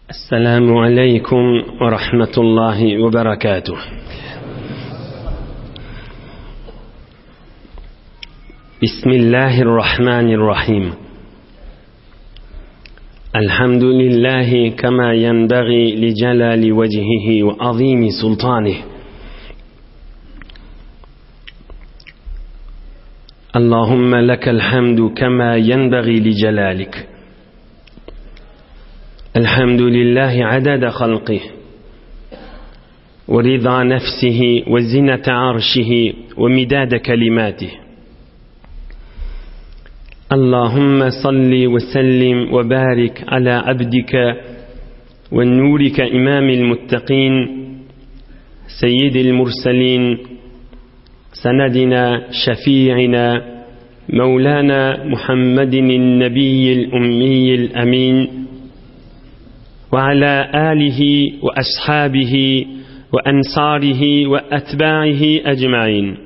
السلام عليكم ورحمة الله وبركاته بسم الله الرحمن الرحيم الحمد لله كما ينبغي لجلال وجهه وعظيم سلطانه اللهم لك الحمد كما ينبغي لجلالك الحمد لله عدد خلقه ورضا نفسه وزنة عرشه ومداد كلماته اللهم صل وسلم وبارك على عبدك ونورك إمام المتقين سيد المرسلين سندنا شفيعنا مولانا محمد النبي الأمي الأمين وعلى آله وأصحابه وأنصاره وأتباعه أجمعين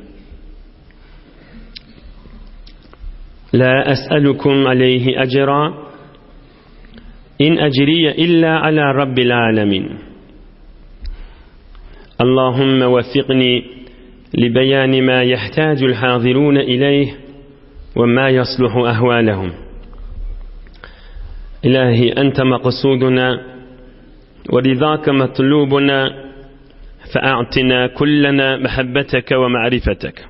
لا أسألكم عليه أجرا إن أجري إلا على رب العالمين اللهم وفقني لبيان ما يحتاج الحاضرون إليه وما يصلح أهوالهم إلهي أنت مقصودنا ورضاك مطلوبنا فأعطنا كلنا محبتك ومعرفتك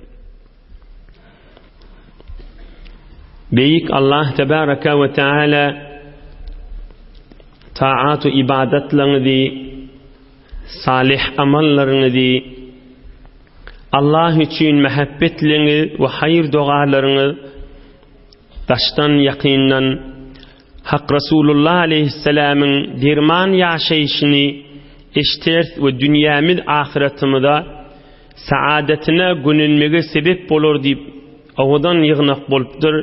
Beýik Allah tebaraka we taala taat we ibadatlaryňyzy, salyh amallaryňyzy, Allah üçin mähebbetliňiz we haýyr dogalaryňyz daşdan ýakyndan Hak Rasulullah aleyhisselamyň derman ýaşaýşyny eşders we dünýämiz ahyratymyza Saadatine gönenmege sebep bolar diýip owadan ýygnak bolupdyr.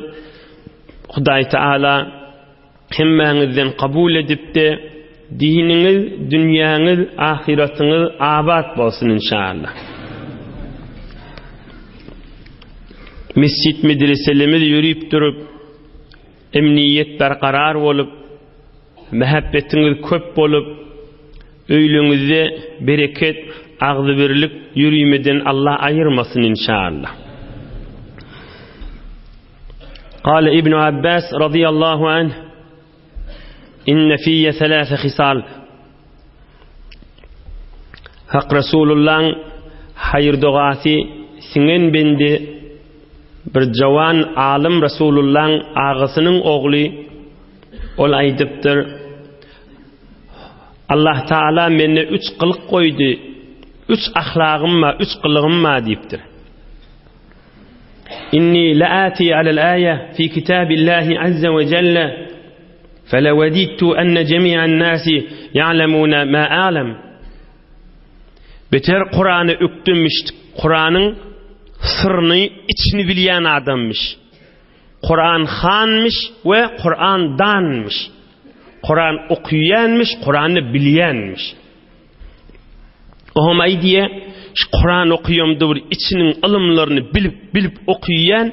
Hudaý Taala hemmäňizden kabul edipde diniňiz, dünýäňiz, ahyratyňyz abat bolsun inşallah. Mesjit medreselerimiz ýörüp durup, emniýet berkarar bolup, Mähebbetiňiz köp bolup, öýleňizde bereket, agzybirlik ýörimeden Allah aýyrmasyn inşallah. Kale İbn Abbas radıyallahu anh İnne fiyye thelâse hisal Hak Resulullah'ın haýyr dogasy siňen bendi bir jawan alym Resulullah'ın agasynyň ogly Ol aýdypdyr, Allah Taala mende üç gylyk goýdy, üç ahlagym bar, üç gylygym bar diýipdir. Inni laati alal aya fi kitabillahi azza we jalla falawadidtu anna jami'an nasi ya'lamuna ma a'lam. Beter Kur'any ökdemiş, Kur'anyň syryny, içini bilýän adammyş. Kuran hanmyş we Kuran danmyş. Kuran okuýanmyş, Kurany bilýänmiş. Oňam aýdýa, şu Kuran okuýamda bir içiniň ylymlaryny bilip, bilip okuýan,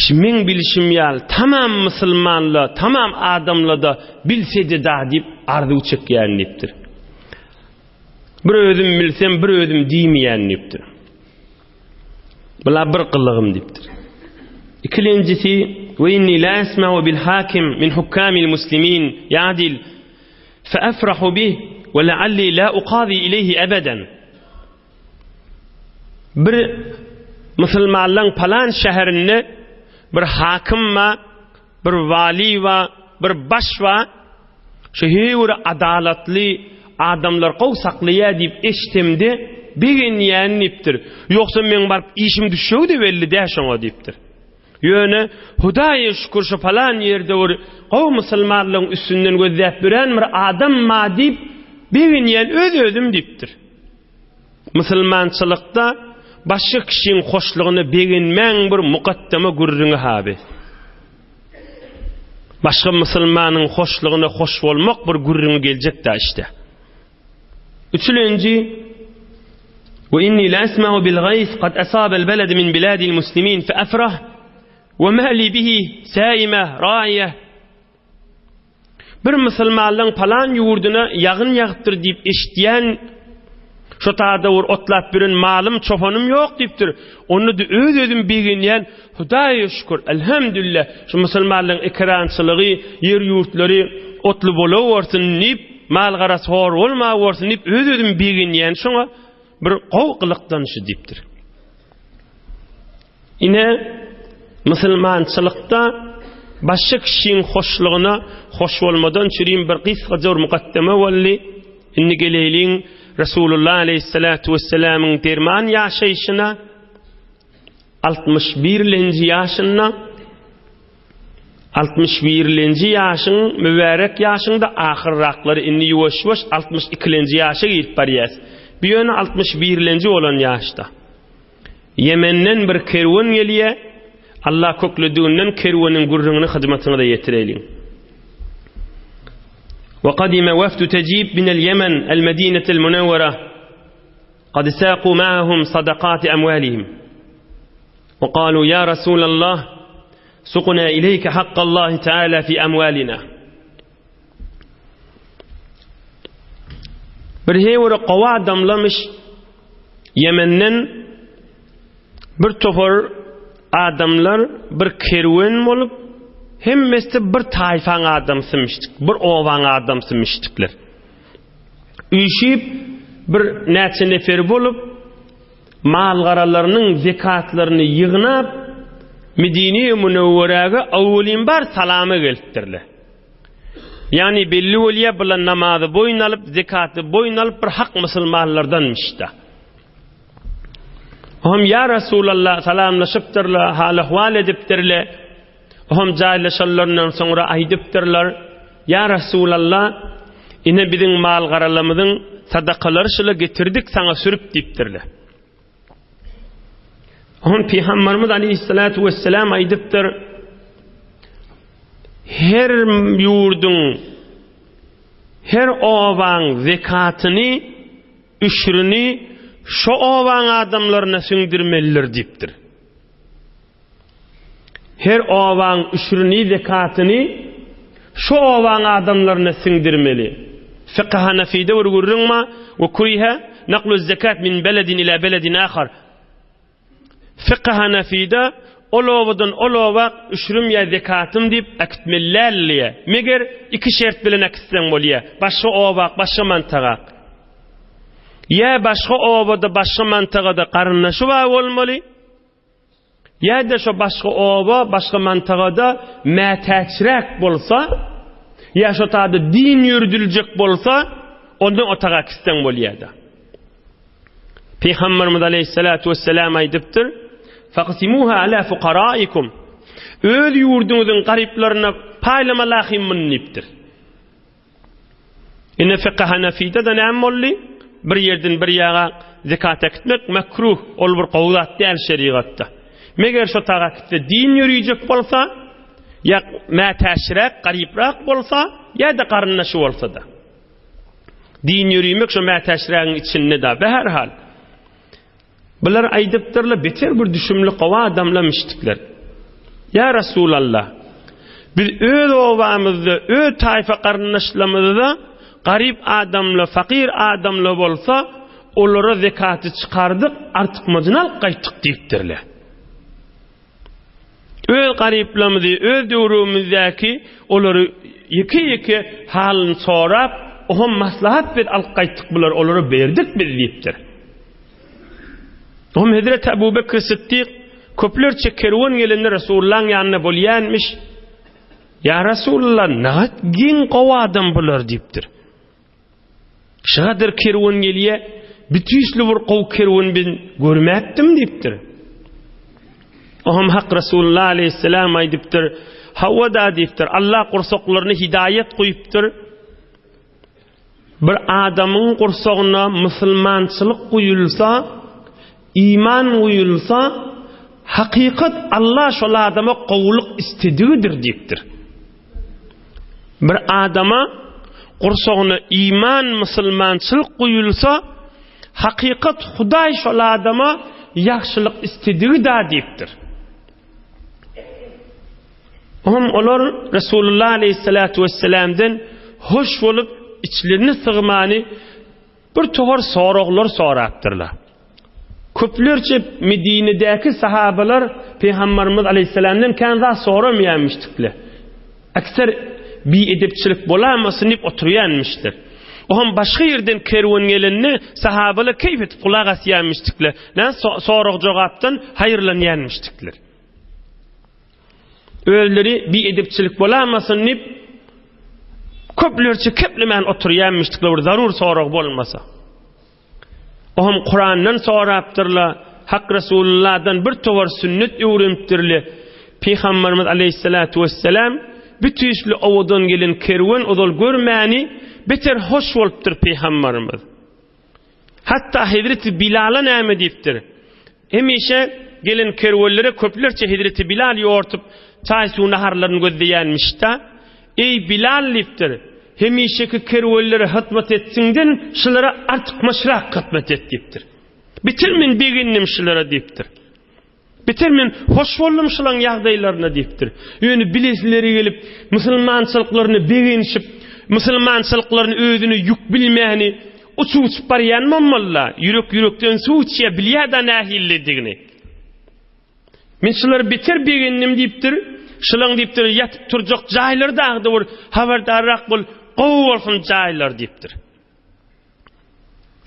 şu meň bilişim ýaly tamam musulmanla, tamam adamla-da bilsedi da diýip arzuw çekýän diýipdir. Bir özüm bilsem, bir özüm diýmeýän diýipdir. Bula bir gylygym diýipdir. Ikilenjisi, we inni la esma'u bil hakim min hukkamil muslimin ya'dil fe afrahu bih we la'alli la uqazi ilayhi abadan. Bir musulmanlaryň palan şäherinde bir hakim ba, bir wali ba, bir baş ba, Şu heý bir adalatly adamlar gowy saklaýar diýip eşdemde begenýän diýipdir. Ýogsa meň baryp işim düşjegi-de belli däl şoňa diýipdir. Ýöne Hudaýa şükür şu palan ýerde bir gowy musulmanlygyň üstünden gözläp ýören bir adam bar diýip begenýän öz-özüm diýipdir. Musulmançylykda başga kişiň hoşlugyna begenmäň bir mukaddama gürrüňi haby. Başga musulmanyň hoşlugyna hoş bolmak bir gürrüňi geljek-dä işte. Üçülenji Ve inni la esma'u bil gays kad asabel beled min biladil muslimin fe afrah ve ma li bihi saime ra'iye. Bir musulmanlaň palan ýurduna ýagyn ýagypdyr diýip eşitýän, şo taýda bir otlap ýören malym, çopanym ýok diýipdir. Onda-da öz-özüm begenýän, Hudaýa şükür, elhamdülillah, şu musulmanlaň ekerançylygy, ýer-ýurtlary otly bolawersin diýip, mal-garasy hor bolmawersin diýip öz-özüm begenýän şoňa bir gowy gylykdan şu diýipdir. Ine, musulmançylykda başga kişiň hoşlugyna hoş bolmadan çürim bir gysgaja bir mukaddeme boldy. Indi geleýliň Resulullah aleyhissalatu vesselamyň derman ýaşaýşyna 61-lenji ýaşynda 61-lenji ýaşyň mübärek ýaşyňda ahyrraklary indi ýuwaş-ýuwaş 62-lenji ýaşa girip barýas. Bu ýöne 61-lenji bolan ýaşda. Ýemenden bir kerwen gelýä, Allah köklediginden kerweniň gürrüňini hyzmatyňyza ýetireýliň. Wa kadime wefdu Tejib minel Ýemen el Medinetel Munewwera kad saqu ma'ahum sadakati amwalihim. Wa qalu ya Rasulallah suqna ileyke hakkallahi taala fi amwalina. Bir heýwere gowy adamlamyş Ýemenden bir topar adamlar bir kerwen bolup hemmesi bir taýfaň adamsymyşdyk, bir obaň adamsymyşdyklar. Üýşüp bir näçe nefer bolup mal-garalarynyň zekatlaryny ýygnap Medine-i Münewweräge awwelin bar salama gelipdirler. Ýagny belli bolýar, bular namazy boýun alyp, zekaty boýun alyp bir hak musulmanlardanmyş-da. Ohm ýa Resulallah salamlaşypdyrlar, hal-ahwal edipdirler. Ohm jaýlaşanlaryndan soňra aýdypdyrlar, Ýa Resulallah, ine biziň mal-garalarymyzyň sadakalary şula getirdik saňa sürüp diýipdirler. Ohm Pygamberimiz aleyhissalatu vesselam aýdypdyr, Her ýurduň, her obaň zekatyny, üşrüni şo obaň adamlaryna siňdirmelidir diýipdir. Her obaň üşrüni, zekatyny şo obaň adamlaryna siňdirmeli. Fykh Hanafide bir gürrüň bar, we kuriha naklu zekat min beledin ila beledin ahar. Fykh Hanafide ol obadan ol oba üşrüm ýa zekatym diýip äkitmeli däl diýýär. Meger iki şert bilen äkitseň bolýar. Başga oba, başga mantagak. Ýa başga obada, başga mantagada garyndaşy bar bolmaly. Ýa-da şo başga oba, başga mantagada mätäçräk bolsa, ýa şo taýda din ýörediljek bolsa, onda o taga gitseň bolýar-da. Pygamberimiz aleyhissalatu vesselam aýdypdyr: "Faqsimuha ala fuqaraikum." Öz ýurduňyzyň garyplaryna paýlamalahym muny diýipdir. Ine fykh Hanafide-de näme boldy? Bir ýerden bir ýaga zekat äkitmek mekruh, ol bir gowy zat däl şerigatda. Meger şo taga gitse din ýörüjek bolsa, ýa mätäçräk, garyprak bolsa, ýa-da garyndaşy bolsa-da. Din ýörimek şo mätäçrägiň içinde-de, bäherhal. Bular aýdypdyrlar, beter bir düşümli gowy adamlamışdyklar. Ýa Resulallah, biz öz obamyzda, öz taýfa garyndaşlarymyzda garyp adamlar, fakyr adamlar bolsa, olara zekaty çykardyk, artykmajyny alyp gaýtdyk diýipdirler. Öz garyplarymyzy, öz döwrümizdäki olary ýeke-ýeke halyny sorap, oňa maslahat berip alyp gaýtdyk bulary, olara berdik biz diýipdir. Oňa Hezreti Abu Bekr Siddik köplerçe kerwen gelende Resulullahyň ýanynda bolýanmyş. Ýa Resulullah, nagat giň gowy adam bular diýipdir. Şadyr kerwen gelýä, bütüsli bir gowy kerwen ben görmäpdim diýipdir. Oňam Hak Resulullah aleyhisselam aýdypdyr, Hawa da diýipdir, Allah gursaklaryna hidaýat goýupdyr. Bir adamyň gursagyna musulmançylyk guýulsa, iman guýulsa, hakykat Allah şol adama gowulyk istedigidir diýipdir. Bir adama gursagyna iman, musulmançylyk guýulsa, hakykat Hudaý şol adama ýagşylyk istedigi-da diýipdir. Oňam olar Resulullah aleyhissalatu vesselamden. hoş bolup, içlerine sygmany bir towar soraglar sorapdyrlar. Köplerçe Medinedäki sahabalar Pygamberimiz aleýhissalamdan kän zat soramaýarmyşdyklar. Ekser biedepçilik bolamasyn diýip oturýarmyşlar. Oňam başga ýerden kerwen gelende sahabalar keýp edip gulak asýarmyşdyklar. Nä sorag-jogapdan haýyrlanýarmyşdyklar. Özleri biedepçilik bolamasyn diýip köplerçe keplemän oturýarmyşdyklar bir zarur sorag bolmasa. Oňam Kurandan sorapdyrlar, Hak Resulullahdan bir towar sünnet öwrenipdirler. Pygamberimiz aleýhissalatu wesselam bu tüýsli owadan gelen kerwen ozal görmäni beter hoş bolupdyr pygamberimiz. Hatda Hezreti Bilala näme diýipdir? Hemişe gelen kerwenlere köplerçe Hezreti Bilal ýortup, çaý-suw naharlaryny gözleýänmiş-da. Eý, Bilal diýipdir, hemişeki kerwenlere hyzmat etsiňden şulara artykmaçrak hyzmat et diýipdir. Bitir men begendim şulara diýipdir. Bitir men hoş boldum şulaň ýagdaýlaryna diýipdir. Ýöne bilesileri gelip, musulmançylyklaryna begenişip, musulmançylyklaryny özüne ýük bilmäni, uçup-uçup barýan bolmaly-da, ýürek ýürekden suw içýär, bilýär-de nähilidigini. Men şulary beter begendim diýipdir. Şulaň diýipdir, ýatyp turjak jaýlary dagy-da bir habardarrak bol, gowy bolsun jaýlar diýipdir.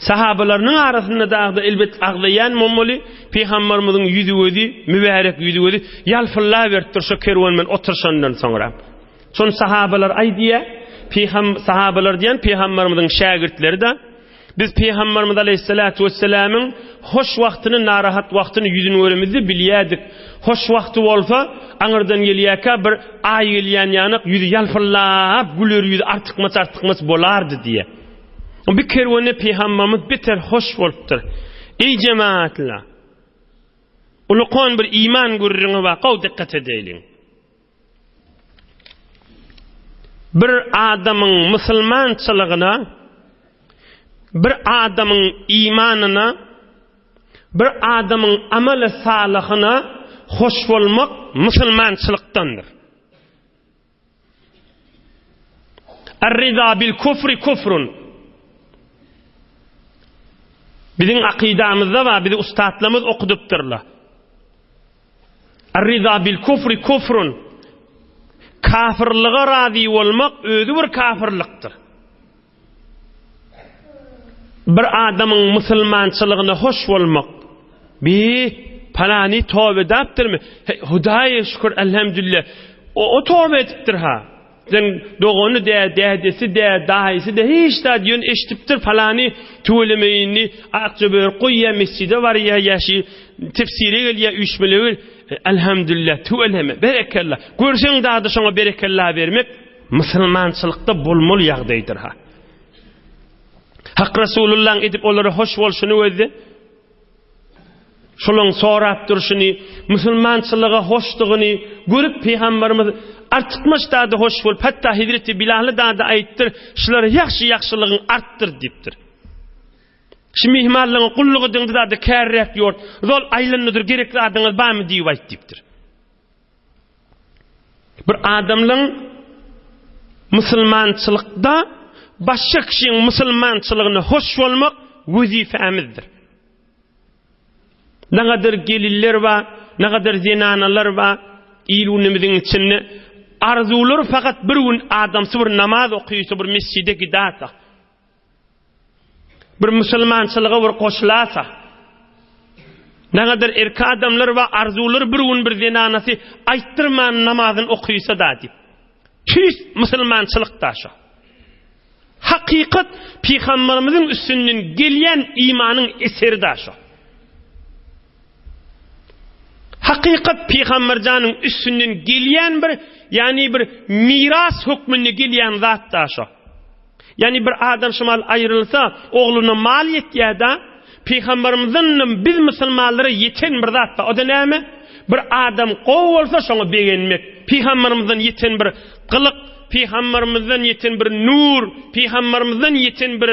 Sahabalarynyň arasynda dagy-da elbet agzaýan bolmaly, Pygamberimiziň ýüzi-gözi, mübärek ýüzi-gözi ýalpyllaberipdir şo kerwen bilen oturyşandan soňra. Şony sahabalar aýdýar, Pygam sahabalar diýen Pygamberimiziň şägirtleri-de, Biz Pygamberimiz aleýhissalatu wessalamyň hoş wagtyny, narahat wagtyny ýüzüni göremizde bilýärdik. Hoş wagty bolsa, aňyrdan gelýärkä bir aý gelýän ýanak ýüzi ýalpyldap, güler ýüzi artykmaç-artykmaç bolardy diýýär. Bu kerwende Pygamberimiz beter hoş bolupdyr. Eý jemagatlar! Ulukan bir iman gürrüňi bar, gowy dykgat edeýliň. Bir adamyň musulmançylygyna, bir adamyň imanyna, bir adamyň amaly salyhyna hoş bolmak musulmançylykdandyr. Er-riza bil kufri kufrun. Biziň akydamyzda bar, bizi ussatlarymyz okudypdyrlar. Ar-riza bil kufri kufrun. Kafirlige razy bolmak özi bir kafirlikdir. Bir adamyň musulmançylygyna hoş bolmak. Bi palany toba edipdirmi? Hey, Hudaýa şükür, elhamdülillah. O, o toba edipdir ha. Sen dogany de, dädesi de, daýysy de hiç zat ýön eşidipdir palany tüweleme indi akja börük goýýa mesjide barýa ýaşy tefsire gelýä üýşmele elhamdülillah tüweleme berekella görseň dady şoňa berekella bermek musulmançylykda bolmaly ýagdaýdyr ha. Hak Resulullaň edip olara hoş bolşuny gözle. Şolaň sorap durşuny, musulmançylyga hoşdugyny görüp pygamberimiz artykmaç dady hoş bolup, hatda hezreti Bilaly dady aýypdyr, şulara ýagşy ýagşylygyň artdyr diýipdir. Şu myhmanlaryň gulluk ediňde dady kärräk ýort, zol aýlandy dur gerek zadyňyz barmy diýip aýt diýipdir. Bir adamlaň musulmançylykda başga kişiň musulmançylygyna hoş bolmak wezipemizdir. Nagadar gelinler bar, nagadar zenanalar bar il-günümiziň içinde. Arzuwlary fakat bir gün adamsy bir namaz okysa, bir mesjide gidasa, bir musulmançylyga bir goşulasa. Nagadar erki adamlar bar, arzuwlary bir gün bir zenanasy aýtdyrman namazyny okysa da diýip. Tüýs musulmançylyk da şo. Hakykat pygamberimiziň üstünden gelýän imanyň eseri da şo. Hakykat pygamberjanyň üstünden gelýän bir, ýagny bir miras hökmünde gelýän zat da şo. Ýagny bir adam şu mal aýrylsa, ogluna mal ýetýär-de, pygamberimizden biz musulmanlara ýeten bir zat bar. O-da näme? Bir adam gowy bolsa şoňa begenmek. Pygamberimizden ýeten bir gylyk, pygamberimizden ýeten bir nur, pygamberimizden ýeten bir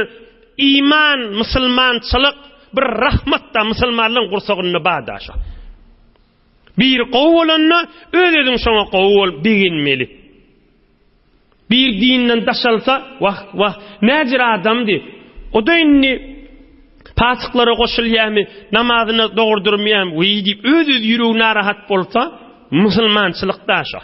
iman, musulmançylyk, bir rahmat-da musulmanlaryň gursagynda bar-da şo. Biri gowy bolanda, öz-özüň şoňa gowy bolup begenmeli. Bir dinden daş alsa, wah, wah, näjir adamdy. O-da indi pasyklara goşulýarmy, namazyny dogry durmaýarmy, wiý diýip öz-öz ýüregi narahat bolsa, musulmançylyk-da şo.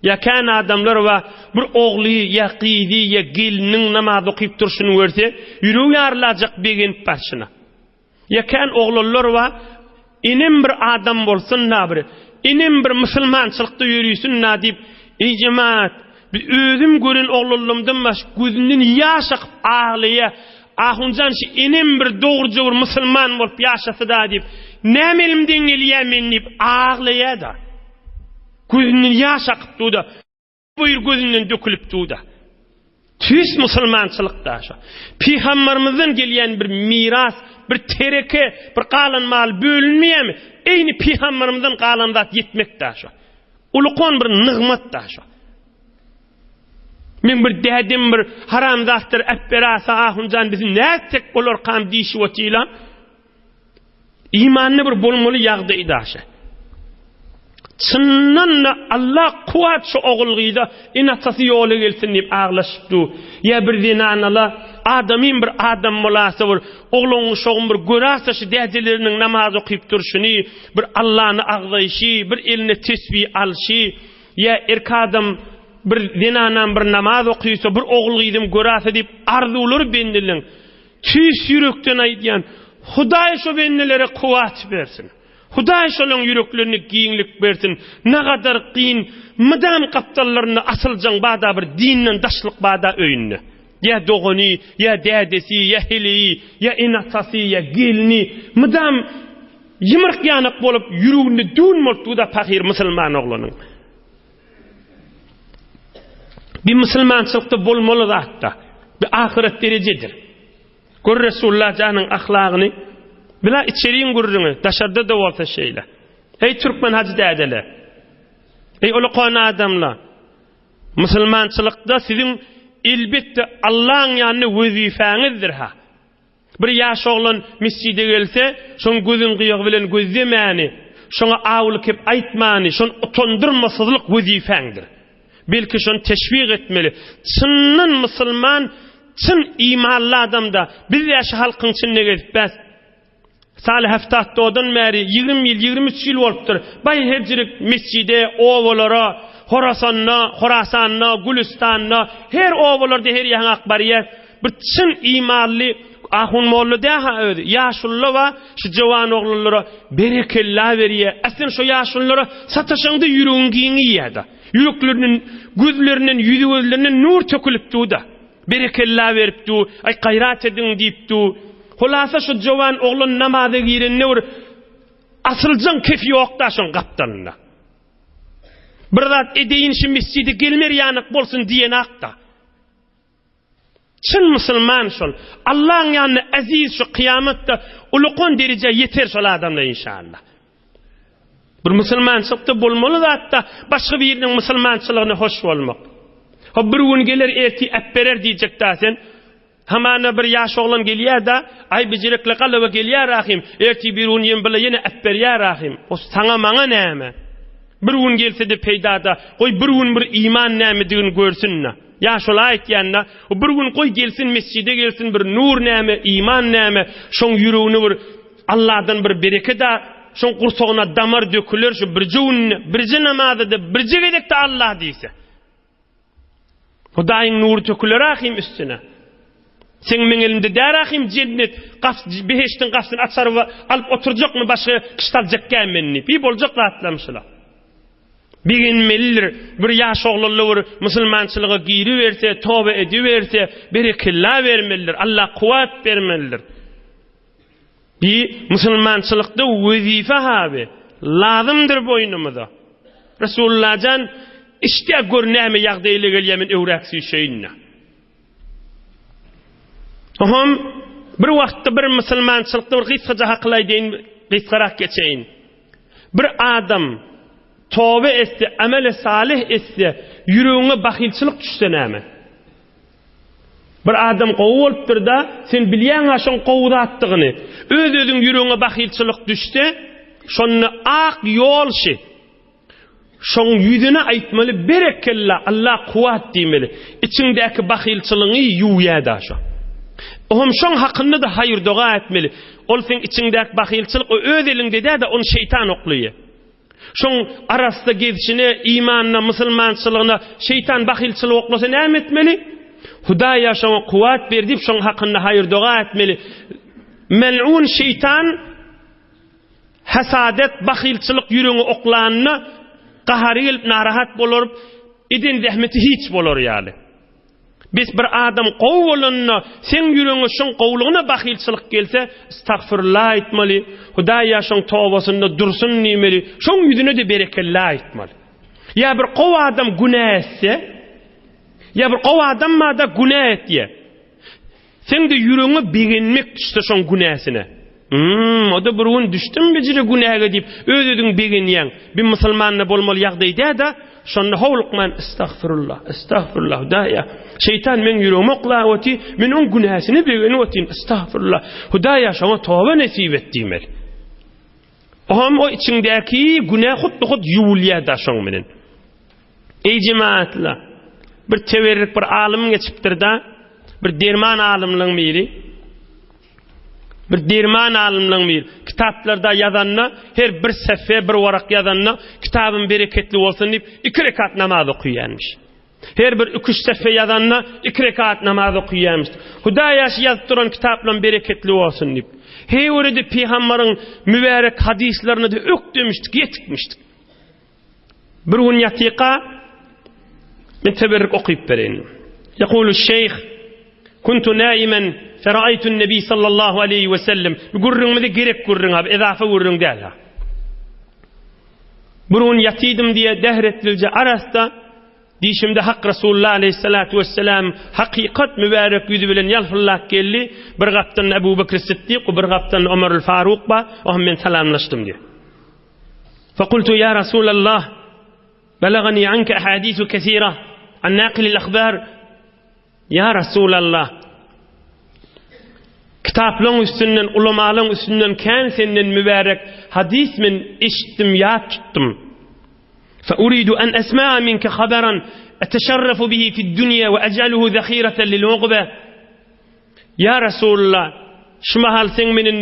Ýa kän adamlar bar, bir ogly ýa gyzy ýa gelniniň namaz okyp durşuny görse, ýüregi ýarylajak begenip barşyna. Ýa kän oglanlar bar, enem bir adam bolsun-da bir, enem bir musulmançylykda ýörisin-da diýip, eý jemaat, bir özüm gören oglanlarymdan baş gözünden ýaş akyp aglaýar, Ahunjan şu enem bir dogruja bir musulman bolup ýaşasa-da diýip, näme elimden gelýär men diýip aglaýar-da. Gözünden ýaş akyp dur-da. Buýr gözünden dökülip dur-da. Tüýs musulmançylyk-da şo. Pygambarymyzdan gelýän bir miras, bir tereke, bir galan mal bölünmeýärmi? Eýni pygambarymyzdan galan zat ýetmek-dä şo. Ulkan bir nygmat-da şo. Meň bir dädem bir haramzatdyr, äpberasa ahunjan biz nätsek bolarkam diýşip otyla. Imanda bir bolmaly ýagdaý daşy. Çyndan-da Allah kuwwat şu ogul-gyza ene-atasy ýola gelsin diýip aglaşyp dur. Ýa bir zenanala adamym bir adam bolasa bir oglan uşagym bir görasa şu dädeleriniň namaz okyp durşuny, bir Allany agzaýşy, bir eline tesbi alşy, ýa erk adam bir zenanam bir namaz okysa, bir ogul-gyzym görasa diýip arzuwlary bendeleň. Tüýs ýürekden aýdýan, Hudaý şo bendelere kuwwat bersin. Hudaý şolaň ýüreklerine giňlik bersin. Nagadar kyn, mydam gapdallarynda asyljaň bada bir dinden daşlyk bada öýünde. Ýa dogany, ýa dädesi, ýa heleýi, ýa ene-atasy, ýa gelni mydam ýymyrk ýanak bolup ýüreginde düwün bolup dur-da pahyr musulman oglanyň. Bir musulmançylykda bolmaly zatda. Bir ahyret derejedir. Gör Resulullah janyň ahlagyny. Bila içeriň gürrüňi, daşarda-da bolsa şeýle. Eý türkmen hajy dädeler. Eý ulukan adamlar. Musulmançylykda siziň elbetde Allaň ýanynda wezipä-ňizdir ha. Bir ýaş oglan mesjide gelse, şoň gözüň gyýagy bilen gözlemäni, şoňa awuly kep aýtmany, şony utandyrmasyzlyk wezipäňdir. Belki şony teşwik etmeli. Çyndan musulman, çyn imanly adamda, biz-ä şu halkyň içinde gezip bäs. Saly Heftatdodan bäri 20 ýyl, 23 ýyl bolupdyr. Baý herjirik mesjide, obalara, Horasanda, Horasanda, Gülüstanda, her obalarda her ýaňak barýas. Bir çyn imanly ahun molla däha özi. Ýaşulla bar, şu jowan oglanlara berekella berýär. A sen şo ýaşulylara sataşaňda ýüregiň giňeýär-de. Ýüreklerinden, gözlerinden, ýüzi-gözlerinden nur tökülip dur-da. Berekella berip dur, aý gaýrat ediň diýip dur. Hulasa şo jowan oglan namaza girende bir asyljaň kefi ýok-da şoň gapdalynda. Bir zat edeýin şu mesjide gelmer ýanak bolsun diýenak-da. Çyn musulman şol. Allaň ýanynda eziz şu kyýamatda ulukan derejä ýeter şol adamlar inşallah. Bir musulmançylykda bolmaly zatda başga biriniň musulmançylygyna hoş bolmak. Hop bir gün geler erti äpberer diýjek da sen. Hamana bir ýaş oglan gelýär da, aý bejerekli galaba gelýär ahim, erti bir gün ýem bile ýene äpberýär ahim. O saňa maňa näme? Bir gün gelse-de peýdada, goý bir gün bir iman nämedigini görsün-de. Ýaşuly aýtýanda, bir gün goý gelsin mesjide gelsin bir nur näme, iman näme, şoň ýüregine bir Allahdan bir bereket-a, şoň gursagyna damar döküler şu birje günde, birje namazda-da, birje gezekde Allah diýse. Hudaýyň nury töküler ahym üstüne. Seň meň elimde däl ahym jennet, gap, behişdiň gapysyny açaryp alyp oturjakmy başga kişi aljak däl men diýip. Bir boljak zatlarmy şular. Begenmelidir. Bir ýaş oglanly bir musulmançylyga giriberse, toba ediberse, berekella bermelidir. Allah kuwwat bermelidir. Bi musulmançylykda wezipe haby lazymdyr boýnumyza. Resulullahjan işdä gör näme ýagdaýla gelýär men öwräk süýşeýin-dä. Ohm bir wagtda bir musulmançylykda bir gysgaja hakyl aýdaýyn, gysgarak geçeýin. Bir adam toba etse, ameli salyh etse, ýüregiňe bahylçylyk düşse näme? Bir adam gowy bolupdyr-da, sen bilýäň-ä şoň gowy zatdygyny. Öz-özüň ýüregiňe bahylçylyk düşse, şonda ak ýol şi. Şoň ýüzüne aýtmaly berekella Allah kuwat diýmeli. Içiňdäki bahylçylygyňy ýuwýada şo. Ohm şoň hakynda-da haýyr doga etmeli. Ol seň içiňdäki bahylçylyk o öz eliňde däde ony şeýtan oklaýa. Şoň arassa gezişine, imanyna, musulmançylygyna şeýtan bahylçylyk oklasa näme etmeli? Hudaýa şoňa kuwat ber diýip şoň hakynda haýyr doga etmeli. Mel'un şeýtan Hasadet, bahylçylyk ýüregiňe oklanda, gahary gelip narahat bolaryp, eden zähmeti hiç bolar ýaly. Bes bir adam gowy bolanda, seň ýüregiňe şoň gowulygyna bahylçylyk gelse, estagfirullah aýtmaly, Hudaýa şoň tobasynda dursun diýmeli, şoň ýüzüne-de berekella aýtmaly. Ýa bir gowy adam günä etse, ýa bir gowy adam bar-da günä etýär. Seň-de ýüregiňe begenmek düşse şoň günäsine. Hum, o-da bir gün düşdüm bijire günäge diýip, öz-özüň begenýäň. Bir musulmanda bolmaly ýagdaý dä-de, şonda howlukman estagfirullah, estagfirullah, Hudaýa, şeýtan meň ýüregimi oklap otyr, men oň günäsine begenip otyryn, estagfirullah, Hudaýa şoňa toba nesip et diýmeli. Oňam o içiňdäki günä hut-hut ýuwulýar-da şoň bilen. Eý jemaatlar! Bir teberrik bir alym geçipdir-da, bir derman alymlyň biri. Bir derman alymlyň biri. Kitaplarda ýazanda, her bir sefe, bir warak ýazanda, kitabym bereketli bolsun diýip, iki rekat namaz okaýarmyş. Her bir iki-üç sefe ýazanda, iki rekat namaz okaýarmyş. Hudaýa şu ýazyp duran kitaplarym bereketli bolsun diýip. Heý görede pygambaryň mübärek hadyslaryna-da ökdemişdik, ýetikmişdik. Bir gün ýatyka men teberrik okyp bereýin. Ýekulu şeýh Kuntu naimen feraýtun nebi sallallahu aleýhi we sellem. Bu gürrüňimizi gerek gürrüň abi, ezafa gürrüň däl ha. Bir gün ýatydym diýe dähretlije arasda dişimde Hak Resulullah aleyhissalatu vesselam hakykat mübärek ýüzi bilen ýalpyldap geldi. Bir gapdan Ebu Bekr Siddik, bir gapdan Omarul Faruk ba, o men salamlaşdym diýe. Fekultu ýa Rasulallah, belagani anke ahadisu kesira, an nakilil ahbar. Ýa Rasulallah, kitaplaryň üstünden, ulamalaryň üstünden kän senden mübärek hadys men eşitdim, ýat tutdum. Fe uridu an esma'a minke haberan eteşerrefu bihi fid dünýe we ec'aluhu zahireten lil ugbe. Ýa Rasulallah, şu mahal sen meniň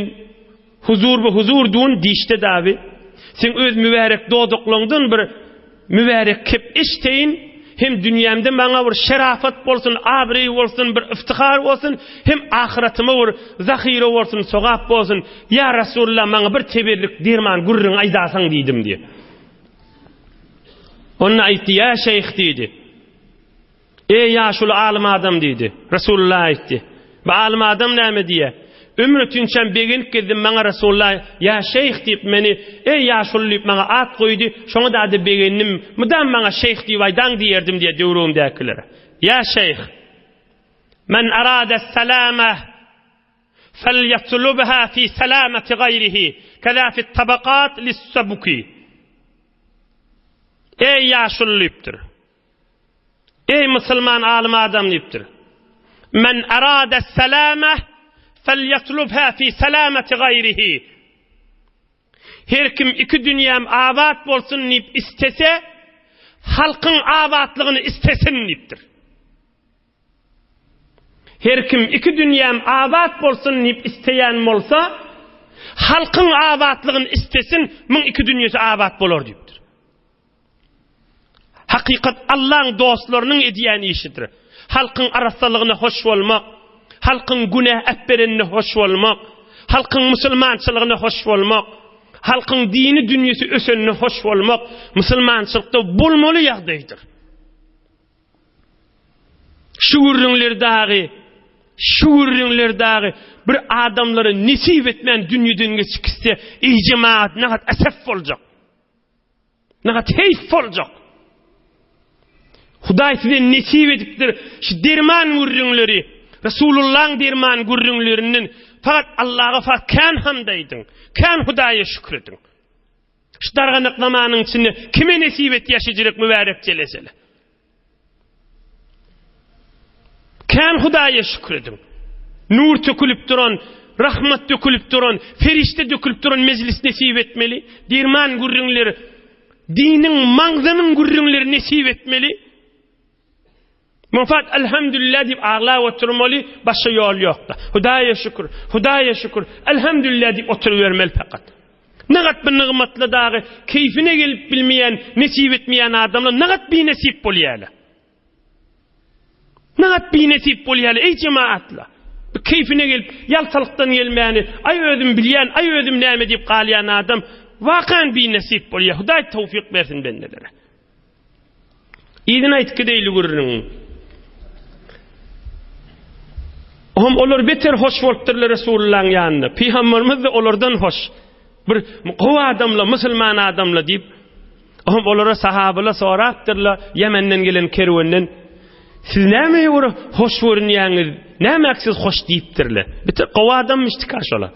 Huzur bu huzur dun dişde dabi. Seň öz mübärek dodaklaňdan bir mübärek kep eşdeýin, hem dünýämde maňa bir şerafat bolsun, abraý bolsun, bir iftihar bolsun, hem ahyratyma bir zahyra bolsun, sogap bolsun. Ýa Rasulullah maňa bir teberrik derman gürrüň aýdasaň diýdim diýip. Onda aýtdy, ýa şeýh diýdi. Eý, ýaşuly alym adam diýdi. Resulullah aýtdy. Bu alym adam näme diýýär? Ömür ötünçäm begenip gezdim, maňa Resulullah ýa şeýh diýip meni, eý ýaşuly diýip maňa at goýdy, şoňa dady begendim, mydam maňa şeýh diýip aýdaň diýerdim diýýär döwrügimdäkilere. Ýa şeýh! Men arada salama felýatlubha fi salamati gaýrihi, keza fit tabakat lis-sabuki. Eý ýaşuly diýipdir. Eý musulman alym adam diýipdir. Men arada salama felýatlubha fi salamati gaýrihi. Her kim iki dünýäm abat bolsun diýip istese, halkyň abatlygyny istesin diýipdir. Her kim iki dünýäm abat bolsun diýip isleýän bolsa, halkyň abatlygyny istesin, muň iki dünýesi abat bolar diýipdir. Hakykat Allaň dostlarynyň edýän işidir. Halkyň arassalygyna hoş bolmak, halkyň günä äpberenine hoş bolmak, halkyň musulmançylygyna hoş bolmak, halkyň dini dünýesi ösenine hoş bolmak musulmançylykda bolmaly ýagdaýdyr. Şu gürrüňler dagy, şu gürrüňler dagy bir adamlara nesip etmän dünýeden geçip gitse, eý jemagat, nagat esef boljak. Nagat heýf boljak. Hudaý size nesip edipdir şu derman gürrüňleri, Resulullaň derman gürrüňlerinden fakat Allaha fakat kän hamd aýdyň, kän Hudaýa şükür ediň. Şu darganak zamanyň içinde kime nesip etýär şejerek mübärek jelesele? Kän Hudaýa şükür ediň. Nur tökülip duran, rahmat dökülip duran, ferişde dökülip duran mejlis nesip etmeli. Derman gürrüňleri. diniň maňzynyň gürrüňleri nesip etmeli. Muňa Elhamdülillah diýip aglap oturmaly, başga ýol ýokda. Hudaýa şükür, Hudaýa şükür, Elhamdülillah diýip oturybermeli fakat. Nagat bu nygmatly dagy keýfine gelip bilmeýän, nesip etmeýän adamlar nagat binesip bolýarlar. Nagat binesip bolýarlar, eý jemaatlar. Bu keýfine gelip, ýaltalykdan gelmäni, aý özüm bilýän, aý özüm näme diýip galýan adam wakan binesip bolýar. Hudaý towfyk bersin bendelere. Yzyny aýtyp gideýli gürrüňiň. Ohm olar beter hoş bolupdyrlar Resulullahyň ýanynda. Pygamberimiz de olardan hoş. Bir gowy adamla, musulman adamla diýip, ohm olara sahabylar sorapdyrlar, Ýemenden gelen kerwenden, Siz näme bir hoş görünýäňiz? Näme siz hoş diýipdirler. Beter gowy adammyşdyka şolar.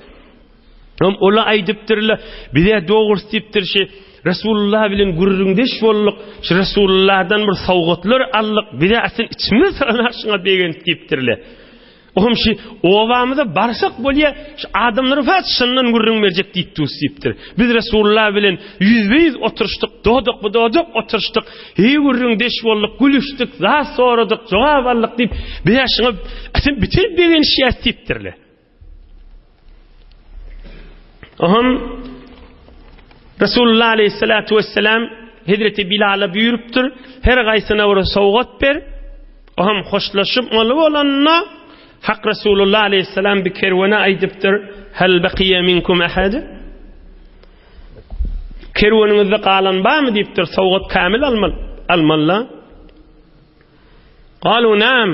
Hem ola aýdypdyrlar, bize dogrusy diýipdir şi Resulullah bilen gürrüňdeş bolduk, şu Resulullahdan bir sowgatlar aldyk, bize asyl içimiz syranak şuňa begenip diýipdirler. Ohm şi obamyza barsak bolýa, şu adamlara fat şundan gürrüň berjek diýip dus diýipdir. Biz Resulullah bilen ýüzbe-ýüz oturyşdyk, dodak bu dodak oturyşdyk, heý gürrüňdeş bolduk, gülüşdik, zat soradyk, jogap aldyk diýip, bize şuňa asyl bitir begenişýäs diýipdirler. Ohm Resulullah aleyhissalatu vesselam Hazreti Bilala buýrupdyr, her gaýsyna bir sowgat ber. Ohm hoşlaşyp maly bolanda Hak Resulullah aleyhissalam bir kerwene aýdypdyr, Hal baqiya minkum ahad? Kerweniňizde galan barmy diýipdir, sowgat kamil almaly, almaly. Galu nam.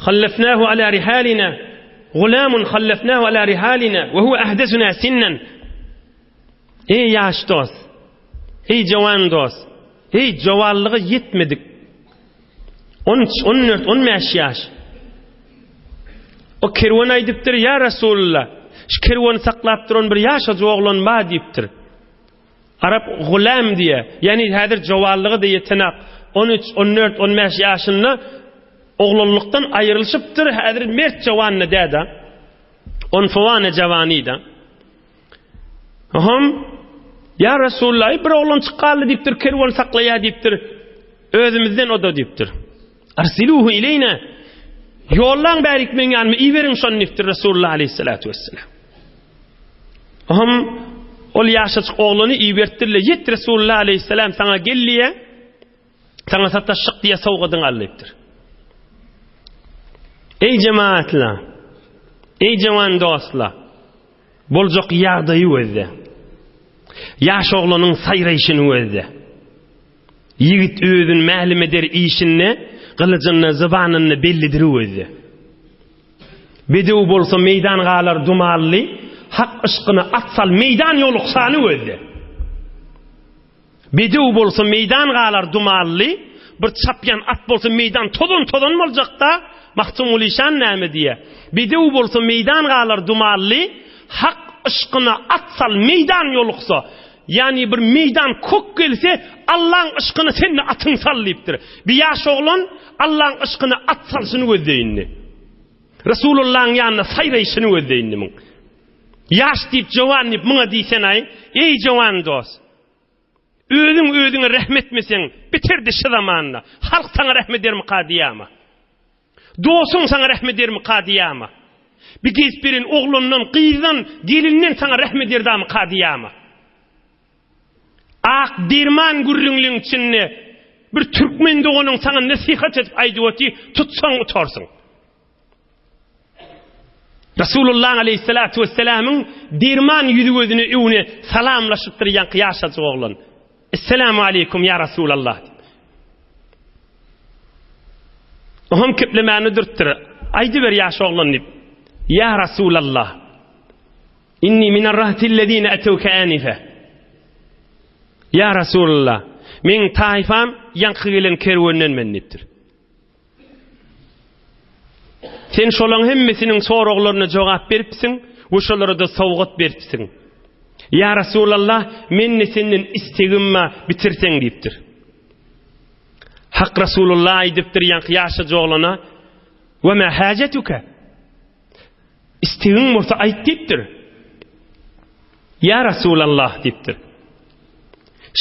Hallefnahu ala rihalina Gulamun hallefnahu ala rihalina we huwa ahdesuna sinnen Eý ýaş dost! Eý jowan dost! Eý jowanlyga ýetmedik 13, 14, 15 ýaş. O kerwen aýdypdyr, ýa Resulullah, şu kerweni saklap duran bir ýaşajyk oglan bar diýipdir. Arap gulam diýýär. Ýagny häzir jowanlyga-da ýetenak. 13, 14, 15 ýaşynda oglanlykdan aýrylyşypdyr, häzir mert jowan-da däde. Onsowane jawany-da. Ohm, Ýa Resulullah, bir oglançyk galdy diýipdir, kerwen saklaýar diýipdir. Özümizden o-da diýipdir. Arsiluhu ileýna. Ýollaň bärik meň ýanyma iberiň şony diýipdir Resulullah aleyhissalatu vesselam. Ohm ol ýaşajyk oglany ibertdirle ýet Resulullah aleyhissalam saňa gel diýe. Saňa sataşyk diýe sowgadyň al diýipdir. Ey jemaatla! Ey jawan dostlar! Boljak ýagdaýy gözde. Ýaş oglanyň saýraýşyny gözde. Ýigit özün mälim eder işinde, gylyjynda, zybanynda bellidir gözde. Bedew bolsa meýdan galar dumanly, Hak yşkyna at sal meýdan ýoluksany gözde. Bedew bolsa meýdan galar dumanly, bir çapýan at bolsa meýdan tozan-tozan boljakda, Magtymguly şan näme diýýär? Bedew bolsa meýdan galar dumanly, Hak yşkyna at sal meýdan ýoluksa. Ýagny bir meýdan kök gelse, Allaň yşkyna sen-de atyňy sal diýipdir. Bir ýaş oglan Allaň yşkyna at salşyny gözle indi. Resulullahyň ýanynda saýraýşyny gözle indi muň. Ýaş diýip, jowan diýip muňa diýsenaý, eý jowan dost. Özüň özüňe rähm etmeseň, biterdi şu zamanda. Halk saňa rähm edermika diýýämi? Dostuň saňa rähm edermika diýýämi? Bir gezip beren oglandan, gyzdan, gelinden saňa rähm ederdamyka diýýämi? Ak derman gürrüňliň içinde bir türkmen doganyň saňa nesihat edip aýdyp otyr, tutsaň utarsyň. Resulullah aleyhissalatu vesselamyň derman ýüzi gözüne öwüne salamlaşypdyr ýaňky ýaşajyk oglan. Esselamu aleýkum ýa Resulallah diýip. Oňam keplemäni dürtdür. Aýdyber ýaş oglan diýip. Ýa Resulallah. Inni minar rahtillezine etewke anife. Ýa Resulallah, meň taýfam ýaňky gelen kerwenden men diýipdir. Sen şolaň hemmesiniň soraglaryna jogap beripsiň we şolara-da sowgat beripsiň. Ýa Resulallah, mende senden istegim bar, bitirseň diýipdir. Hak Resulullah aýdypdyr ýaňky ýaşajy oglana, Ve ma hajetuke? Istegiň bolsa aýt diýipdir. Ýa Resulallah diýipdir.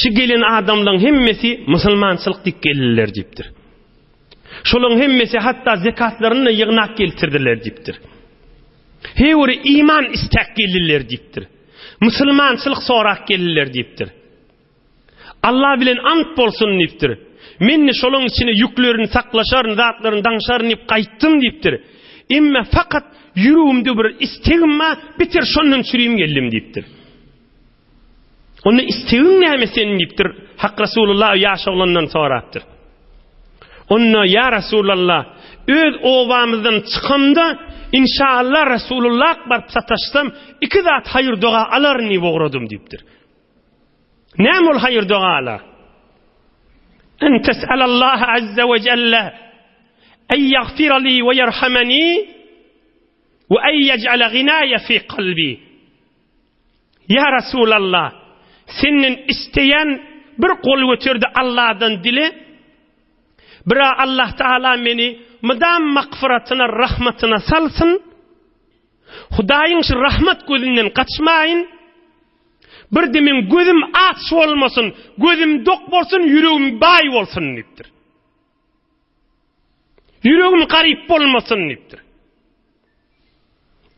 Şu gelen adamlaryň hemmesi musulmançylyk diýip geldiler diýipdir. Şolaryň hemmesi hatda zekatlaryny-da ýygnap geltirdiler diýipdir. Heý iman istäp geldiler diýipdir. Musulmançylyk sorap geldiler diýipdir. Allah bilen ant bolsun diýipdir. Men-de şolaryň içine ýüklerini saklaşaryn, zatlaryny daňşaryn diýip gaýtdym diýipdir. Emme fakat ýüregimde bir istegim bar, bitir şondan çürim geldim diýipdir. Onda istegiň näme seniň diýipdir. Hak Resulullah ýaş oglandan sorapdyr. Onda ýa Resulallah, öz obamyzdan çykamda inşallah Resulullah baryp sataşsam, iki zat haýyr doga alaryn diýip ugradym diýipdir. Näme ol haýyr dogalar? En tes'alallaha azza we jelle en ýagfira li we ýerhameni we en ýej'ale ginaýa fi kalbi. Ýa Rasulallah, senden isleýän bir gol göterdi Allahdan dile, bira Allah Taala meni mydam magfyratyna, rahmatyna salsyn, Hudaýyň şu rahmat gözünden gaçmaýyn, bir-de meň gözüm aç bolmasyn, gözüm dok bolsun, ýüregim baý bolsun diýipdir. Ýüregim garyp bolmasyn diýipdir.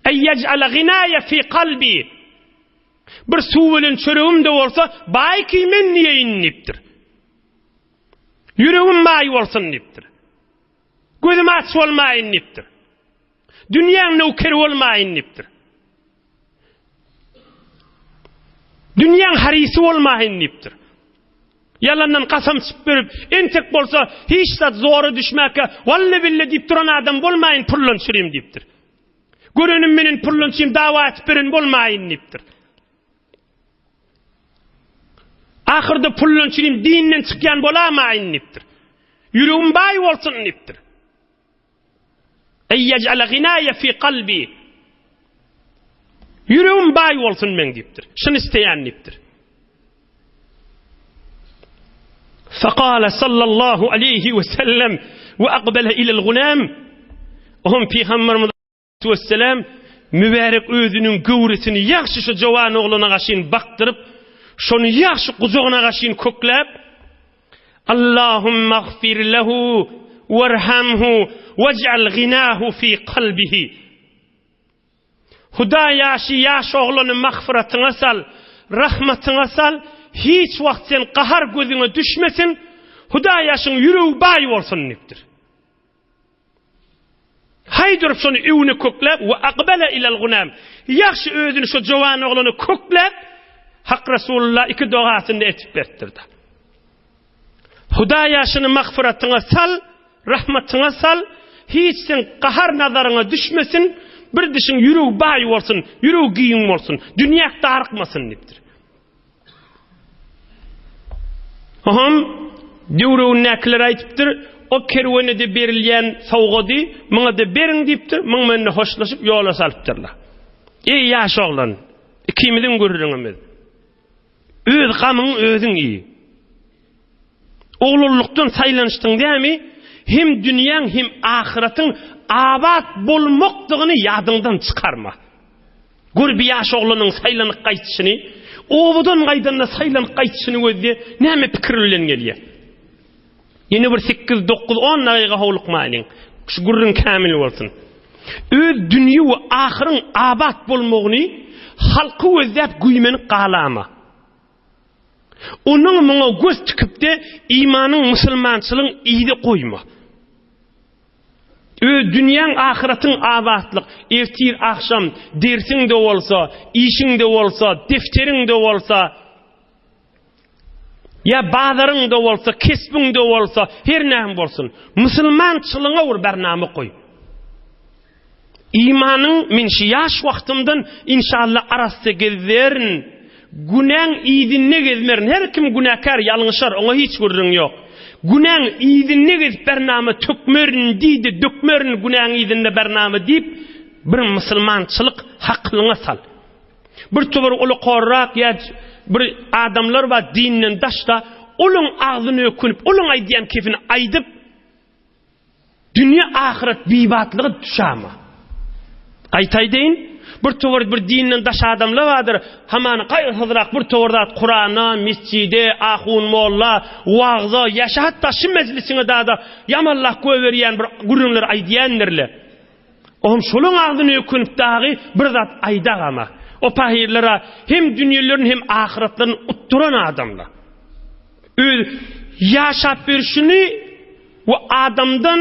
Ey yec'ale ginaye fi kalbi. Bir suw bilen çöregim de bolsa, baý ki men diýeýin diýipdir. Ýüregim baý bolsun diýipdir. Gözüm aç bolmaýyn diýipdir. Dünýäň nöwkeri bolmaýyn diýipdir. Dünýäň harisi bolmaýyn diýipdir. Ýalandan kasam içip berip, entek bolsa hiç zat zora düşmäkä, walla billa diýip duran adam bolmaýyn, pullan çürim diýipdir. Görenim menen pullan çürim dawa etip beren bolmaýyn diýipdir. Ahyrda pullan çürim dinden çykýan bolamaýyn diýipdir. Ýüregim baý bolsun diýipdir. Ey yec'ale ginaye fi kalbi. Ýüregim baý bolsun meň diýipdir. Şuny isleýän diýipdir. Fekale sallallahu aleyhi ve sellem ve akbele ilel gulam. Ohm Peygamberimiz Wesselam mübärek özüniň göwresini ýagşy şu jowan oglana gaşyn bakdyryp, şony ýagşy gujagyna gaşyn kökläp, Allahumma gfir lehu werhamhu wej'al ginahu fi kalbihi. Hudaý ýaşy ýaş oglany magfyratyňa sal, rahmatyňa sal, hiç wagt sen gahar gözüňe düşmesin, Hudaý ýaşyň ýüregi baý bolsun diýipdir. Haý durup şony öwüne kökläp we akbele ilel gunam. Ýagşy özüni şo jowan oglana kökläp Hak Resulullah iki dogasyny etip beripdir-de. Hudaý ýaşyny magfyratyňa sal, rahmatyňa sal, hiç seň gahar nazaryňa düşmesin, bir dişiň ýüregi baý bolsun, ýüregi giň bolsun, dünýäk darykmasyn diýipdir. Oňam döwregindäkiler aýdypdyr, o kerwene-de berilýän sowgady muňa-da beriň diýipdir, muň bilen-de hoşlaşyp ýola salypdyrlar. Eý, ýaş oglan, ikimiziň gürrüňimiz. Öz gamyňy özüň iý. Oglanlykdan saýlanyşdyň dämi? Hem dünýäň, hem ahyratyň abat bolmakdygyny ýadyňdan çykarma. Gör bir ýaş oglanyň saýlanyp gaýdyşyny, obadan gaýdanda saýlanyp gaýdyşyny gözle, näme pikir bilen gelýär. Ýene bir 8, 9, 10 dagyga howlukmaýlyň. Şu gürrüň kämil bolsun. Öz dünýe we ahyryň abat bolmagyny halky gözläp güýmenip galama. Onuň muňa göz tikip-de imanyň, musulmançylygyň yzy goýma. Öz dünýäň, ahyratyň abatlyk, ertir agşam dersiň-de bolsa, işiň-de bolsa, defteriň-de bolsa, ýa bazaryň-da bolsa, kesbiň-de bolsa, her näme bolsun, musulmançylygyňa bir bernama goý. Imanyň men şu ýaş wagtymdan inşallah arassa gezerin. Günäň yzynda gezmerin. Her kim günäkär ýalňyşar oňa hiç gürrüň ýok. Günäň yzynda gezip bernama tökmerin diýdi dökmerin günäň yzynda bernama diýip bir musulmançylyk hakylyňa sal. Bir towar ulukorrak ýa bir adamlar bar dinden daşda olaň agzyny ökünip olaň aýdýan kefini aýdyp Dünýe ahyret bibatlyga düşama. Gaýta aýdaýyn, Bir towar bir dinden daş adamlar bardyr. Hamany gaýgysyzrak bir towar zat Kurana, mesjide, ahun molla, wagza, ýaşa hatda şu mejlisiňe dada ýamanlap goýberýän bir gürrüňler aýdýandirler. Ohm şolaň agzyna ökünip dagy bir zat aýdagama. O pahyrlara hem dünýelerini hem ahyratlaryny utduran adamlar. Öz ýaşap berşini we adamdan,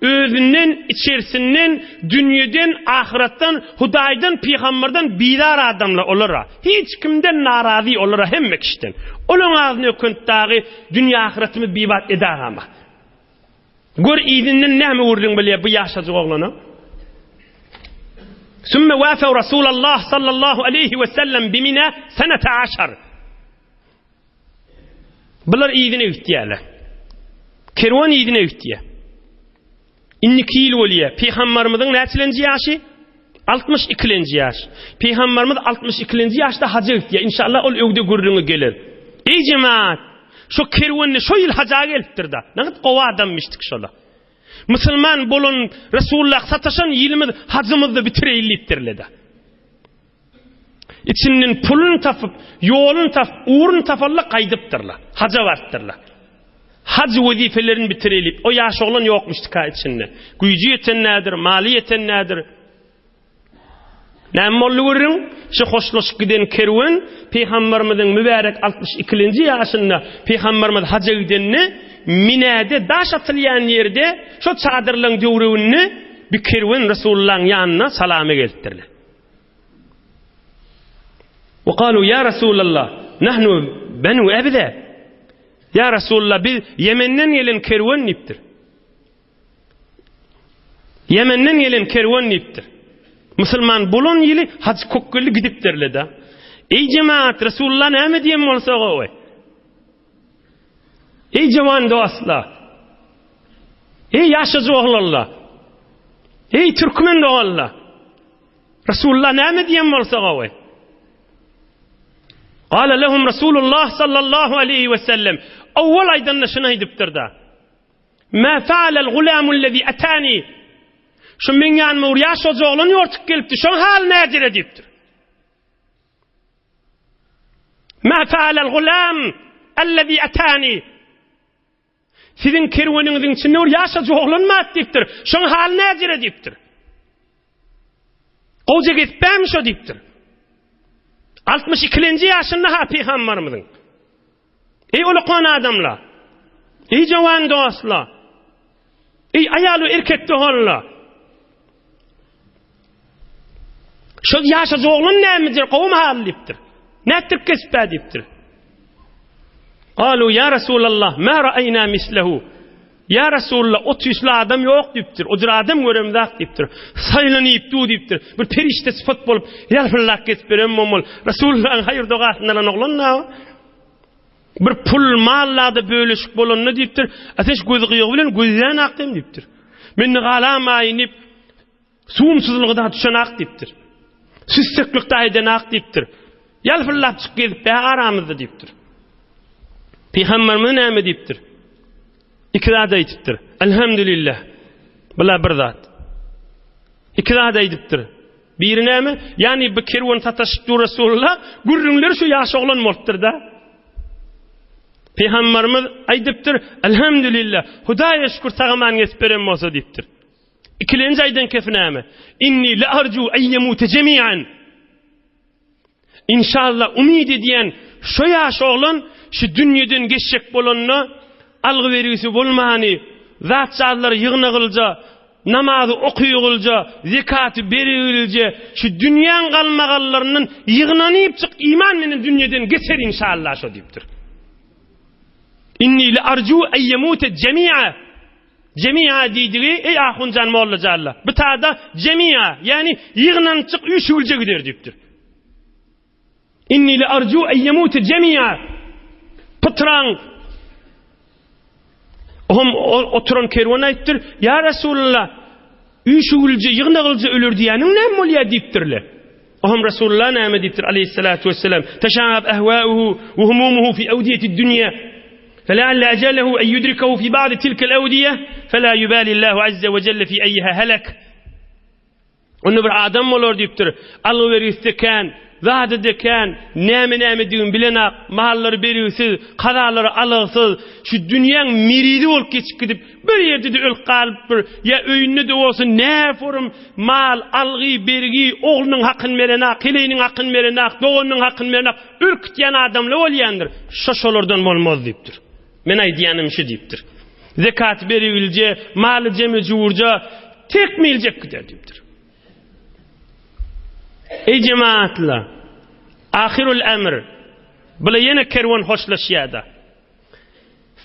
özünden, içersinden, dünýeden, ahyratdan, Hudaýdan, pygamberden bizar adamlar olara. Hiç kimden narazy olara hemme kişiden. Olaň agzyna ökünip dagy dünýe ahyratymy bibat edagama. Gör yzyndan näme gürrüň bolýar bu ýaşajyk oglana. Sümme wafew Rasulallah sallallahu aleyhi we sellem bimina senete aşar. Bular yzyna gitýärler. Kerwen yzyna gitýär. Indiki ýyl bolýar. Pygamberimiziň näçilenji ýaşy? 62-lenji ýaş. Pygamberimiz 62-lenji ýaşda haja gitýär. Inşallah ol öwde gürrüňi geler. Eý jemaat, şo kerwende şo ýyl haja gelipdir-da. Näget gowy adammişdik şola. Musulman bolan Resulullah sataşan ýylymyz hajymyzda bitireýin diýipdirler-de. Içinden puluny tapyp, ýoluny tapyp, ugruny tapalla gaýdypdyrlar. Haja barypdyrlar. Haj wezipelerini bitirelip, o ýaş oglan ýokmuşdyka içinde. Güýji ýeten nädir, maly ýeten nädir? Näme boldy gürrüň? Şu hoşlaşyp giden kerwen Pygamberimiziň mübärek 62-nji ýaşynda Pygamberimiz haja gidende Minäde daş atylýan ýerde şo çadyrlaryň döwreginde bir kerwen Resulullahyň ýanyna salama gelipdirler. Ve kalu ya Resulallah nahnu benu ebde. Ya Resulallah biz Ýemenden gelen kerwen diýipdir. Ýemenden gelen kerwen diýipdir. Musulman bolan ýyly haj kökgelli gidipdirle-de. Ey jemaat Resulullah näme diýen bolsa gowy. Ey jawan dostlar. Ey ýaşajy oglanlar. Ey türkmen doganlar. Resulullah näme diýen bolsa gowy. Gala lehum Resulullah sallallahu aleyhi ve sellem. Awwal aýdanda şuny aýdypdyr-da. Ma fa'alel gulamul lezi atani. Şu meň ýanyma bir ýaş hoja oglan ýortup gelipdi. Şoň haly näjere diýipdir. Ma fa'alel gulam allazi atani. Siziň kerweniňiziň içinde bir ýaş hoja oglan bar diýipdir. Şoň haly näjere diýipdir. Gowja gezip bärmi şo diýipdir. 62-nji ýaşynda ha pygamberimiziň. Eý ulukan adamlar! Eý jowan dostlar! Eý aýal we erkek doganlar! Şol ýaşajy oglan nämedir, gowumy haly diýipdir. Nätdirip geçip-ä diýipdir. Galu ýa Resulallah, ma ra'ayna mislehu. Ýa Resulallah, o tüýsli adam ýok diýipdir. O jür adam göremzak diýipdir. Saýlanyp dur diýipdir. Bir perişde sypat bolup, ýalpyldap geçip beren bolmaly. Resulullahyň haýyr dogasyndan alan oglan da. Bir pul, mal-da bölüşik bolanda diýipdir. A sen şu göz gyýagy bilen gözlän akdym diýipdir. Men galamaýyn diýip, Suwumsyzlygy-da düşen-ak diýipdir. Süsseklik-de eden-ak diýipdir. Ýalpyldap çyk gezip bä aramyzda diýipdir. Pygamberimiz näme diýipdir? Iki zat aýdypdyr. Elhamdülillah. Bula bir zat. Iki zat aýdypdyr. Biri näme? Ýani bu kerwen sataşyp dur Resulullah, gürrüňleri şu ýaş oglan bolupdyr-da. Pygamberimiz aýdypdyr, Elhamdülillah. Hudaýa şükür sagaman geçip beren bolsa diýipdir. Ikilenji aýdan kefi näme? Inni la arju en yemute jemi'an. Inşallah umyt edýän şo ýaş oglan şu dünýeden geçjek bolanda algy bergisi bolmany, zat-jazlary ýygnagylja, namazy okygylja, zekaty berigilje, şu dünýäň galmagallaryndan ýygnanypjyk iman menen dünýeden geçer inşallah şo diýipdir. Inni la arju en yemute jemi'a. Jemia diýdigi, eý ahunjan mollajalla, bu tada jemia, ýagny ýygnanypjyk üýşügilje gider diýipdir. Inni le arju en yemute jemia. Pytraň Ohm oturan kerwen aýtdyr, Ýa Resulullah, üýşügilje, ýygnagylja öler diýýäniň näme bolýar diýipdirler. Ohm Resulullah näme diýipdir aleyhissalatu vesselam? Teşab ehwauhu we humumuhu fi awdiyeti dunya. Felealle ecelehu en yudrikehu fi ba'di tilkel awdiye, fela yubali Allahu azze ve celle fi eyha helek. Onda bir adam bolar diýipdir. Algy-bergisi-de kän, zady-da kän, näme-nämedigini bilenak, mallary bergisiz, kazalary algysyz, şu dünýäň merizi bolup geçip gidip, bir ýerde-de ölüp galypdyr, ýa öýünde-de bolsa näforum mal, algy, bergi, oglunyň hakyny berenak, heleýiniň hakyny berenak, doganynyň hakyny berenak, ürkütýän adamlar bolýandyr. Şo şolardan bolmaz diýipdir. Men aýdýanym şu diýipdir. Zekaty berigilje, maly jemi jurja tekmiljek gider diýipdir. Eý jemaatlar, ahirul emr, bula ýene kerwen hoşlaşýar-da.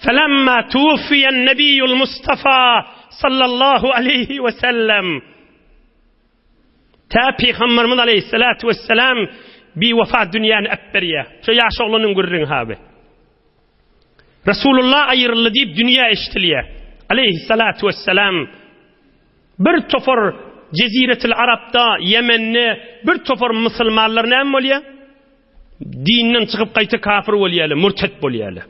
Felemma tuwfiýen nebiýul Mustafa sallallahu aleýhi we sellem. Tä Pygamberimiz aleýhissalatu wesselam biwefa dünýäni äpberýär. Şo ýaş oglanyň gürrüňi haby. Resulullah aýryldy diýip dünýä eşidilýär. Aleýhissalatu wesselam bir topar Jeziretil Arapda, Ýemende bir topar musulmanlar näme bolýar? Dinden çykyp gaýta kafir bolýarlar, murtet bolýarlar.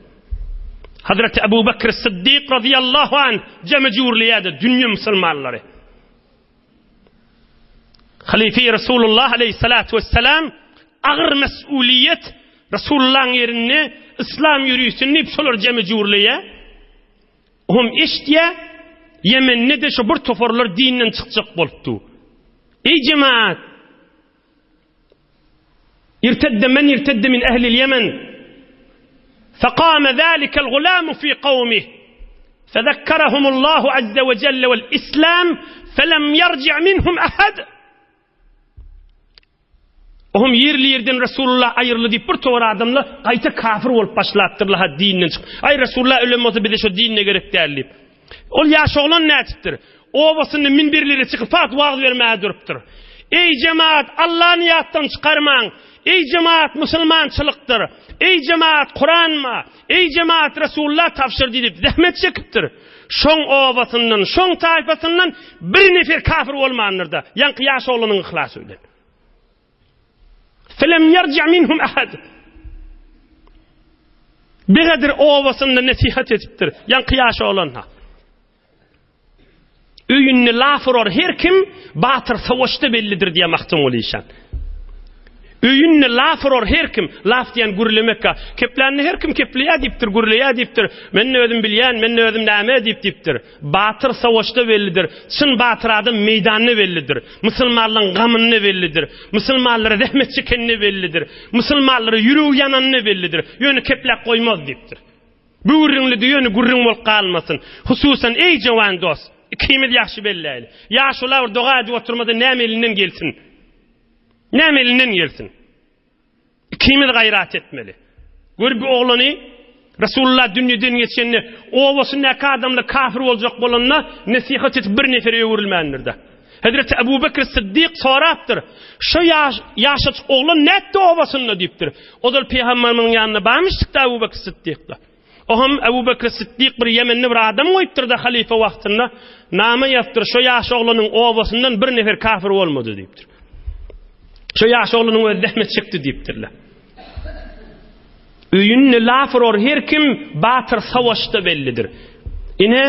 Hazreti Ebu Bekr Siddik radiyallahu anh jeme jürleýärdi dünýä musulmanlary. Halife Resulullah aleyhissalatu vesselam agyr mesuliýet Resulullahyň ýerinde islam ýörisin diýip şolar jemi jürleýär. Ohm eşitýär, Ýemende-de şu bir toparlar dinden çykjak bolupdy. Eý jemaat! Irtedde men irtedde min ehlil Ýemen. Fekame zalikel gulamu fi kawmih. Fezekkerehumullahu azze ve celle vel islam felem yerci' minhum ahad. Ohm ýerli ýerden Resulullah aýryldy diýip bir towar adamlar gaýta kafir bolup başlapdyrlar ha dinden çykyp. Aý Resulullah ölen bolsa bize şo din ne gerek däl diýip. Ol ýaş oglan nätipdir? Obasynda minberlere çykyp pat wagyz bermäge durupdyr. Eý jemaat, Allany ýatdan çykarmaň! Eý jemaat, musulmançylykdyr! Eý jemaat, Kuranma! Eý jemaat, Resulullah tabşyrdy diýip zähmet çekipdir. Şoň obasyndan, şoň taýpasyndan bir nefer kafir bolmandyr-da, ýaňky ýaş oglanyň yhlasy bilen. Felem yerji minhum ahad. Begadir obasynda nesihat edipdir. Ýaňky ýaş oglan-ha. Öýünde laf urar her kim, batyr savaşda bellidir diýýär Magtymguly işan. Öýünde laf urar her kim, laf diýen gürlemek-a. Keplände her kim kepleýär diýipdir, gürleýär diýipdir. Men özüm bilýän, men özüm näme diýip diýipdir. Batyr savaşda bellidir. Çyn batyr adam meýdanda bellidir. Musulmanlaryň gamynda bellidir. Musulmanlara zähmet çekeninde bellidir. Musulmanlara ýüregi ýananda bellidir. Ýöne kepläp goýmaz diýipdir. Bu gürrüňli-de ýöne gürrüň bolup galmasyn. Hususan, eý jowan dost, ikimiz ýagşy belläýli. Ýaşula bir doga edip oturmasa näme elinden gelsin? Näme elinden gelsin? Ikimiz gaýrat etmeli. Gör bu oglany Resulullah dünýeden geçende obasyndaky adamlar kafir boljak bolanda nesihat edip bir nefere öwrülmändir-de. Hezreti Ebu Bekr Siddik sorapdyr. Şu ýaş ýaşajyk oglan nätdi obasynda diýipdir. Ozal pygamberimiziň ýanynda barmyşdyk-da Ebu Bekr Siddikda. Ohm Ebu Bekr Siddik bir Ýemende bir adam goýupdyr-da halyfa wagtynda nama ýazypdyr, şo ýaş oglanyň obasyndan bir nefer kafir bolmady diýipdir. Şo ýaş oglanyň özi zähmet çekdi diýipdirler. Öýünde laf urar her kim batyr savaşda bellidir. Ine,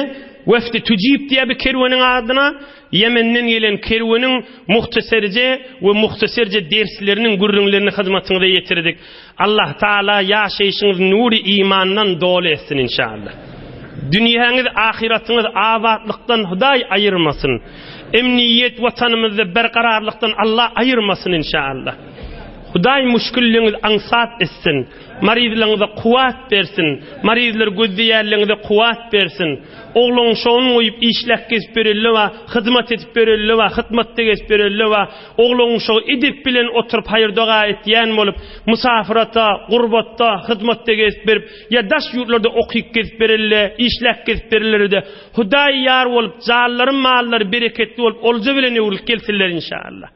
Wefdi Tüjib diýýär bir kerweniň adyna, Ýemenden gelen kerweniň muhtaserje we muhtaserje dersleriniň gürrüňlerini hyzmatyňyza ýetirdik. Allah Taala ýaşaýşyňyzy nury imandan doly etsin inşallah. Dünýäňiz ahyratyňyz abatlykdan Hudaý aýyrmasyn. Emniýet watanymyzda berkararlykdan Allah aýyrmasyn inşallah. Hudaý müşgilligiňizi aňsat etsin. Maryzlaryňyza kuwwat bersin. Maryzlary gözleýänleriňize kuwwat bersin. Ogluň şogun goýup işläp gezip ýörenler bar, hyzmat edip ýörenler bar, hyzmatda gezip ýörenler bar. Ogluň şo edep bilen oturyp haýyr-doga etýän bolup, musafyrata, gurbatda, hyzmatda gezip berip, ýa daş ýurtlarda okyp gezip berenler, işläp gezip berenlere-de Hudaý ýar bolup, janlary, mallary bereketli bolup, olja bilen öwrülip gelsinler inşallah.